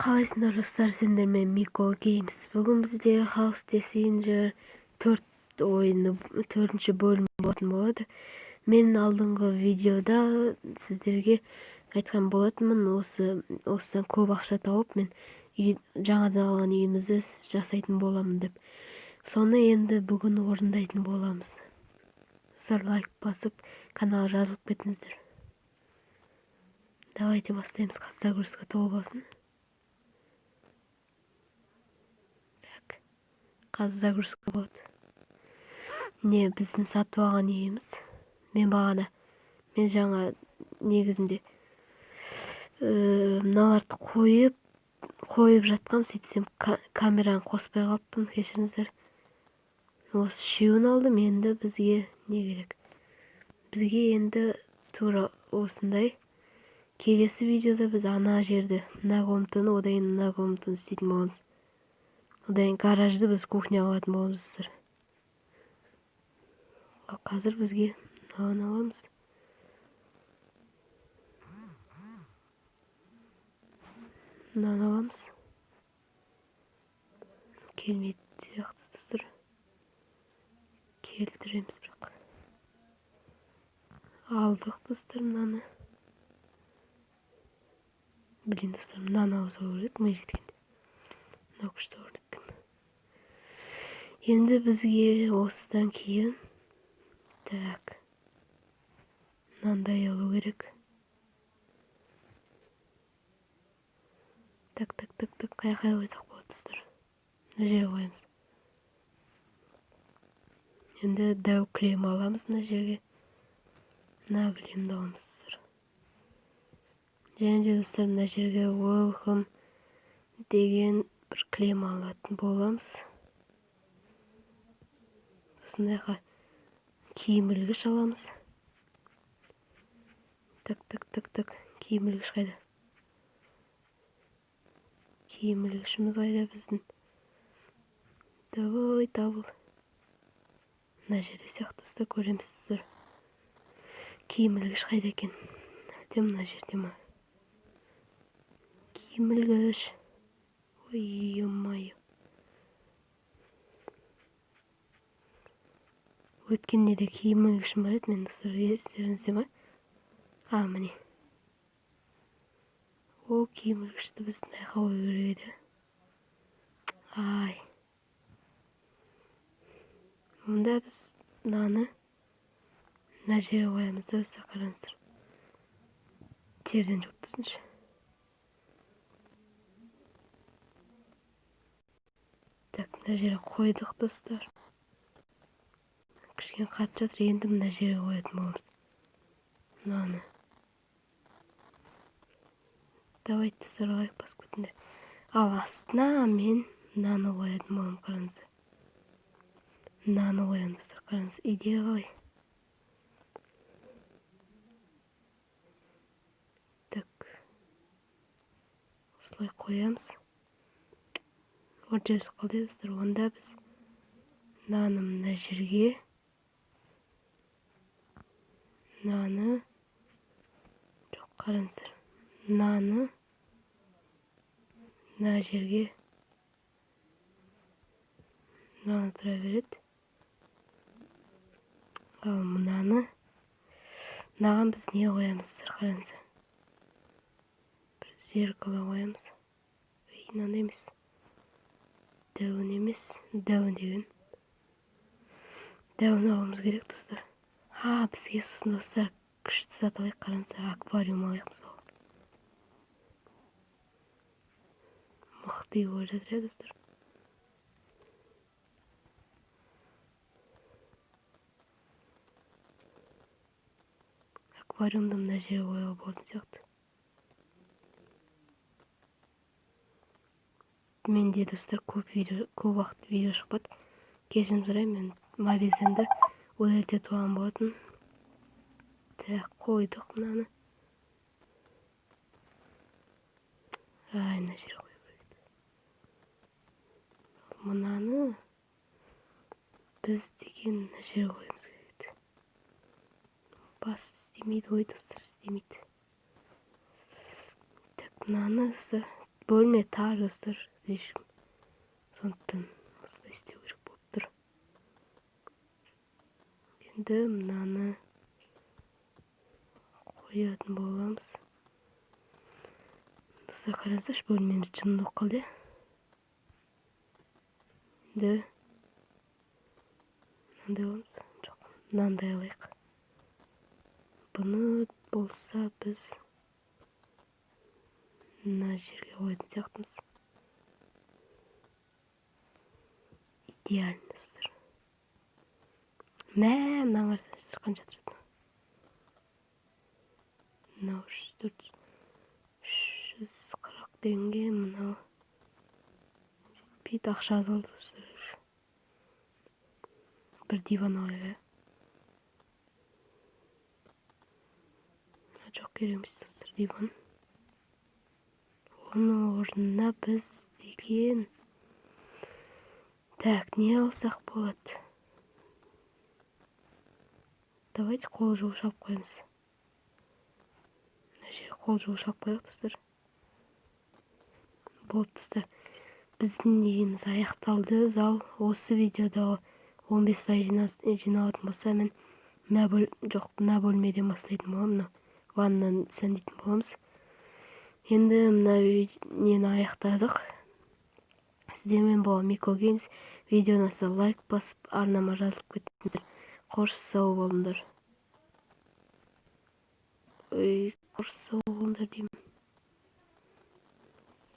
Қалайсыңдар, достар? Сендермен Мико Геймс. Бүгін бізде House Designer 4 ойыны төртінші бөлім болатын болады. Мен алдыңғы видеода сіздерге айтқан болатынмын, осыдан көп ақша тауып, мен үй, жаңадан алған үйімізді жасайтын боламын деп. Соны енді бүгін орындайтын боламыз. Достар, лайк басып, каналға жазылып кетіңіздер. Давайте бастаймыз. Қазір загрузка толып алсын. Так, қазір загрузка болады. Не, біздің сатып алған үйіміз. Мен бағана, мен жаңа негізінде мыналарды қойып жатқам, сөйтсем, камераны қоспай қалыппын, кешіріңіздер. Осы үшеуін алдым. Енді бізге не керек? Бізге енді тура осындай. Келесі видеода біз ана жерді, мына комнатаны, одан кейін мына комнатаны істейтін боламыз. Одан кейін гаражды біз кухня қылатын боламыз, достар. Ал қазір бізге мынаны аламыз. Мынаны аламыз. Келмейтін сияқты, достар. Келтіреміз бірақ. Алдық, достар, мынаны. Блин, достар, мынаны алып салу керек ми жеткенде. Мынау күшті көрінеді екен. Енді бізге осыдан кейін, так, мынандай алу керек. Так, так, так, так, қай жаққа қойсақ болады, достар? Мына жерге қоямыз. Енді дәу кілем аламыз мына жерге. Мына кілемді аламыз, достар. Және де, достар, мына жерге welcome деген бір кілем алатын боламыз. Осындайға киім ілгіш аламыз. Так, так, так, так, киім ілгіш қайда? Киім ілгішіміз қайда біздің? Давай, табыл. Мына жерде сияқты, достар, көреміз сіздер. Киім ілгіш қайда екен? Әлде мына жерде ма? Киім ілгіш. Ой, ё-моё. Өткенде де киім ілгішім бар еді мен, достар, естеріңізде ма? А, міне. Ол киім ілгішті біз мына жаққа қою керек еді. Ай. Онда біз мынаны мына жерге қоямыз да, достар, қараңыздар. Терден жауып тұрсыншы. Так, мына жерге қойдық, достар. Кішкене қатып жатыр. Енді мына жерге қоятын боламыз мынаны. Давайте, достар, лайк басып кетіңдер. Ал астына мен мынаны қоятын боламын, қараңыздар. Мынаны қоямын, достар, қараңыз. Идея қалай? Так, осылай қоямыз. Орын жерде қалды, достар. Онда біз мынаны мына жерге, мынаны, жоқ, қараңыздар, мынаны мына жерге, мынаны тұра береді. Ал мынаны, мынаған біз не қоямыз, достар, қараңыздар. Бір зеркало қоямыз. Ей, мынандай емес, дәуін емес, дәуін деген, дәуін алуымыз керек, достар. А, бізге сосын, достар, күшті зат алайық, қараңыздар, аквариум алайық мысалы. Мықты үй болып жатыр, иә, достар. Аквариумды мына жерге қоюға болатын сияқты. Менде, достар, көп видео, көп уақыт видео шықпады. Кешірім сұраймын, мен мобильді удалить етіп алған болатын. Так, қойдық мынаны. Ай, мына жерге қою керек еді. Мынаны біз деген мына жерге қоюымыз керек еді. Бас істемейді ғой, достар, істемейді. Так, мынаны, достар, Бөлме тар, достар, слишком, сондықтан осылай істеу керек болып тұр. Енді мынаны қоятын боламыз. Достар, қараңыздаршы, бөлмеміз жынды болып қалды, иә. Енді мынандай аламыз, жоқ, мынандай алайық. Бұны болса, біз мына жерге қоятын сияқтымыз. Идеально, достар. Мә, мынаны қарасаңызшы, қанша тұрады мынау? Үш, төрт, 340 теңге. Мынау жетпейді, ақша аз қалды, достар. Бір диван алайық, иә. Жоқ, керек емес, достар, диван. Оның орнына біз деген, так, не алсақ болады? Давайте қол жуғыш алып қоямыз. Мына жерге қол жуғыш алып қояйық, достар. Болды, достар, біздің үйіміз аяқталды, зал. Осы видеода 15 лайк жиналатын болса, мен мына бөл, жоқ, мына бөлмеден бастайтын боламын, мына ваннаны сәндейтін боламыз. Енді мына нені аяқтадық. Сіздермен болған Мико Геймс. Видео ұнаса, лайк басып, арнама жазылып кетіңіздер. Қош, сау болыңдар. Ой, қош, сау болыңдар деймін.